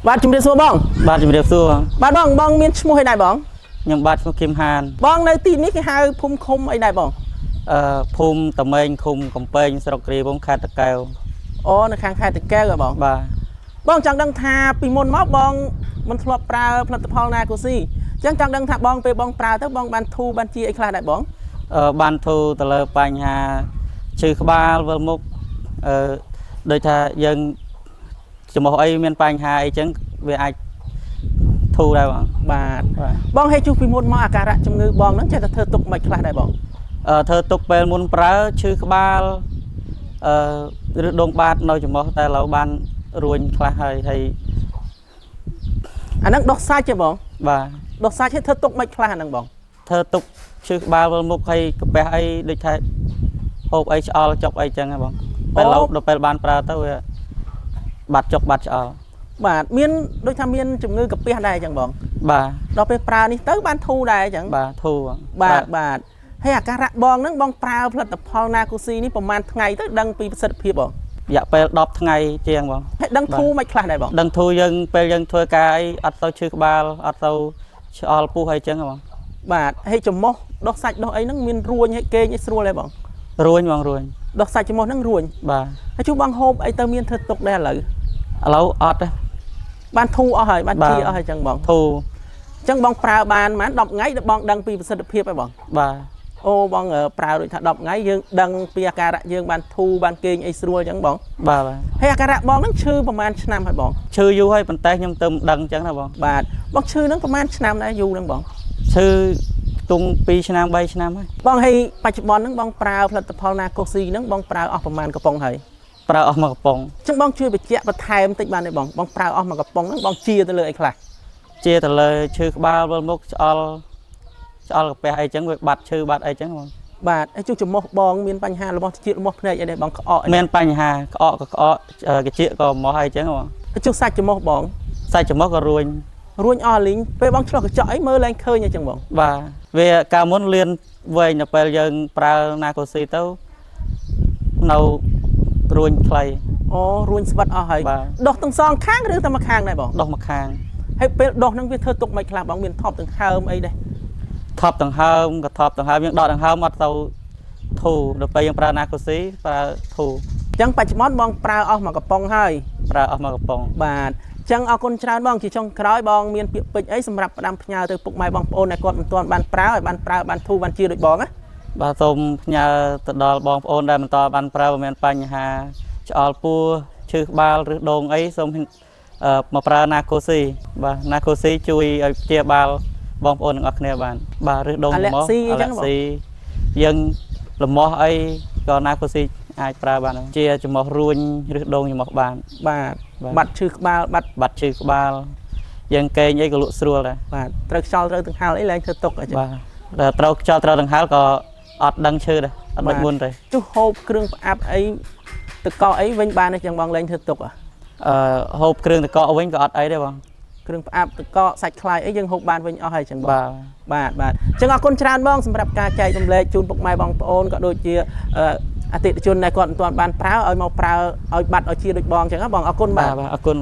បាទជំរាបសួរបង បាទជំរាបសួរ បាទបងបងមានឈ្មោះអីដែរបង ខ្ញុំបាទឈ្មោះគឹមហាន បងនៅទីនេះគេហៅភូមិឃុំអីដែរបង ភូមិតមេងឃុំកំពែងស្រុកគ្រាវងខេត្តតាកែវ អូនៅខាងខេត្តតាកែវហ៎បង បាទ បងចង់ដឹងថាពីមុនមកបងមិនធ្លាប់ប្រើផលិតផលណាកូស៊ីអញ្ចឹងចង់ដឹងថាបងពេលបងប្រើទៅបងបានធូរបានជាអីខ្លះដែរបង បានធូរទៅលើបញ្ហាឈឺក្បាលវិលមុខអឺដូចថាយើងច្រមុះអីមានបញ្ហាអីចឹងវាអាចធូរដែរបង បាទ បាទ បងហេតុជួសពីមុនមកអាការៈជំងឺបងហ្នឹងចេះតែធ្វើទុកមិនខ្លះដែរបង ធ្វើទុកពេលមុនប្រើឈឺក្បាលអឺឬដងបាតនៅច្រមុះតែឥឡូវបានរួញខ្លះហើយហើយ អាហ្នឹងដោះសាច់ទេបង បាទ ដោះសាច់ឲ្យធ្វើទុកមិនខ្លះអាហ្នឹងបង ធ្វើទុកឈឺក្បាលវិលមុខហើយកាពះអីដូចថាហូបអីឆ្អល់ចុកអីចឹងហ៎បងពេលឡូវដល់ពេលបានប្រើទៅវាបាត់ចុកបាត់ឆ្អល់ បាទមានដូចថាមានជំងឺកាពះដែរអញ្ចឹងបង បាទ ដល់ពេលប្រើនេះទៅបានធូរដែរអញ្ចឹង បាទធូរបង បាទបាទហើយអាការៈបងហ្នឹងបងប្រើផលិតផលណាកូស៊ីនេះប្រហែលថ្ងៃទៅដឹងពីប្រសិទ្ធភាពបង រយៈពេល10ថ្ងៃជាងបង ហើយដឹងធូរមិនខ្លះដែរបង ដឹងធូរយើងពេលយើងធ្វើការអីអត់ទៅឈឺក្បាលអត់ទៅឆ្អល់ពោះអីចឹងហ៎បង បាទហើយច្រមុះដោះសាច់ដោះអីហ្នឹងមានរួញហើយគេងអីស្រួលដែរបង រួញបងរួញ ដោះសាច់ច្រមុះហ្នឹងរួញ បាទ ហើយជួបបងហូបអីទៅមានធ្វើទុកដែរឥឡូវ ឥឡូវអត់ទេ បានធូរអស់ហើយបាន បាទ ជាអស់ហើយអញ្ចឹងបង ធូរ អញ្ចឹងបងប្រើបានប្រហែល10ថ្ងៃដល់បងដឹងពីប្រសិទ្ធភាពហើយបង បាទ អូបងប្រើដូចថា10ថ្ងៃយើងដឹងពីអាការៈយើងបានធូរបានគេងអីស្រួលអញ្ចឹងបង បាទបាទ ហើយអាការៈបងហ្នឹងឈឺប្រហែលឆ្នាំហើយបង ឈឺយូរហើយប៉ុន្តែខ្ញុំទៅមិនដឹងចឹងណាបង បាទបងឈឺហ្នឹងប្រហែលឆ្នាំដែរយូរហ្នឹងបង ឈឺខ្ទង់2ឆ្នាំ3ឆ្នាំហើយ បងហើយបច្ចុប្បន្នហ្នឹងបងប្រើផលិតផលណាកូស៊ីហ្នឹងបងប្រើអស់ប្រហែលកំប៉ុងហើយ ប្រើអស់មួយកំប៉ុង អញ្ចឹងបងជួយបញ្ជាក់បន្ថែមតិចបានទេបងបងប្រើអស់មួយកំប៉ុងហ្នឹងបងជាទៅលើអីខ្លះ ជាទៅលើឈឺក្បាលវិលមុខឆ្អល់ឆ្អល់កាពះអីចឹងវាបាត់ឈឺបាត់អីចឹងបង បាទហើយជួច្រមុះបងមានបញ្ហារបស់ជាតិរបស់ភ្នែកអីដែរបងក្អកអី មានបញ្ហាក្អកក៏ក្អកកាចៀកក៏មោះអីចឹងបង ហើយជួសាច់ច្រមុះបង សាច់ច្រមុះក៏រួញ រួញអស់លីងពេលបងឆ្លោះកញ្ចក់អីមើលឡើងឃើញអីចឹងបង បាទវាកាលមុនលៀនវែងដល់ពេលយើងប្រើណាកូស៊ីទៅនៅរួញខ្លី អូរួញស្វិតអស់ហើយ បាទ ដោះទាំងសងខាងឬតែមួយខាងដែរបង ដោះមួយខាង ហើយពេលដោះហ្នឹងវាធ្វើទុកមិនខ្លះបងមានថប់ទាំងហើមអីដែរ ថប់ដង្ហើមក៏ថប់ដង្ហើមយើងដកដង្ហើមអត់ទៅធូរដល់ពេលយើងប្រើណាកូស៊ីប្រើធូរ អញ្ចឹងបច្ចុប្បន្នបងប្រើអស់មួយកំប៉ុងហើយ ប្រើអស់មួយកំប៉ុង បាទអញ្ចឹងអរគុណច្រើនបងជាចុងក្រោយបងមានពាក្យពេចន៍អីសម្រាប់ផ្ដាំផ្ញើទៅពុកម៉ែបងប្អូនដែលគាត់មិនទាន់បានប្រើឲ្យបានប្រើបានធូរបានជាដូចបងណា បាទសូមផ្ញើទៅដល់បងប្អូនដែលមិនតបានប្រើបើមានបញ្ហាឆ្អល់ពោះឈឺក្បាលឬដងអីសូមមកប្រើណាកូស៊ីបាទណាកូស៊ីជួយឲ្យព្យាបាលបងប្អូនទាំងអស់គ្នាបាន បាទឬដង អាឡែស៊ីអញ្ចឹងបង អាឡែស៊ីយើងលំមាស់អីក៏ណាកូស៊ីអាចប្រើបានដែរជាច្រមុះរួញឬដងច្រមុះបាន បាទ បាទ បាត់ឈឺក្បាលបាត់ បាត់ឈឺក្បាលយើងកេងអីក៏លក់ស្រួលដែរ បាទត្រូវខ្យល់ត្រូវដង្ហើមអីឡើងធ្វើទុកអញ្ចឹង បាទតែត្រូវខ្យល់ត្រូវដង្ហើមក៏អត់ដឹងឈឺដែរអត់ដូចមុនទេ ចុះហូបគ្រឿងផ្អាប់អីទឹកកកអីវិញបានទេចឹងបងលែងធ្វើទុកហ៎ អឺហូបគ្រឿងទឹកកកវិញក៏អត់អីដែរបង គ្រឿងផ្អាប់ទឹកកកសាច់ខ្លាយអីយើងហូបបានវិញអស់ហើយចឹងបង បាទ បាទបាទអញ្ចឹងអរគុណច្រើនបងសម្រាប់ការចែករំលែកជូនពុកម៉ែបងប្អូនក៏ដូចជាអតិថិជនដែលគាត់មិនទាន់បានប្រើឲ្យមកប្រើឲ្យបាត់ឲ្យជាដូចបងអញ្ចឹងណាបងអរគុណបាទ បាទបាទអរគុណ